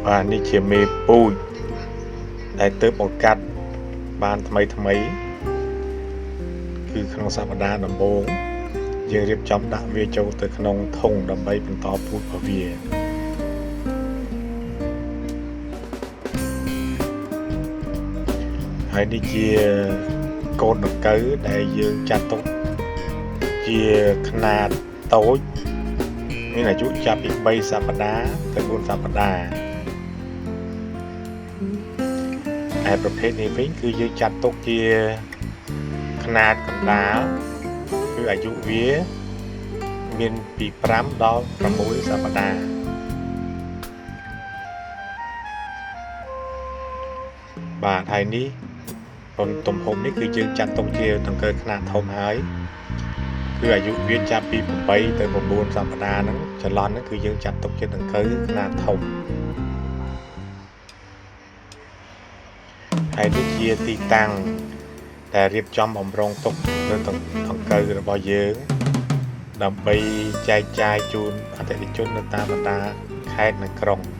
បាទនេះជាមេពូជដែលទើបបង្កាត់បានថ្មីថ្មីគឺក្នុងសប្តាហ៍ដំបូងយើងរៀបចំដាក់វាចូលទៅក្នុងធុងដើម្បីបន្តពូជរបស់វាហើយនេះជាកូនដង្កូវដែលយើងចាត់ទុកជាខ្នាតតូចមានអាយុចាប់ពី3សប្តាហ៍ទៅ4សប្តាហ៍ឯប្រភេទនេះវិញគឺយើងចាត់ទុកជាខ្នាតកណ្ដាលគឺអាយុវាមានពី5ដល់6សប្តាហ៍បាទហើយនេះទំហំនេះគឺយើងចាត់ទុកជាដង្កូវខ្នាតធំហើយគឺអាយុវាចាប់ពី8ទៅ9សប្តាហ៍ហ្នឹងចន្លោះហ្នឹងគឺយើងចាត់ទុកជាដង្កូវខ្នាតធំហើយនេះជាទីតាំងដែលរៀបចំបំរុងទុកនៅដង្កូវរបស់យើងដើម្បីចែកចាយជូនអតិថិជននៅតាមបណ្ដាខេត្តនិងក្រុង។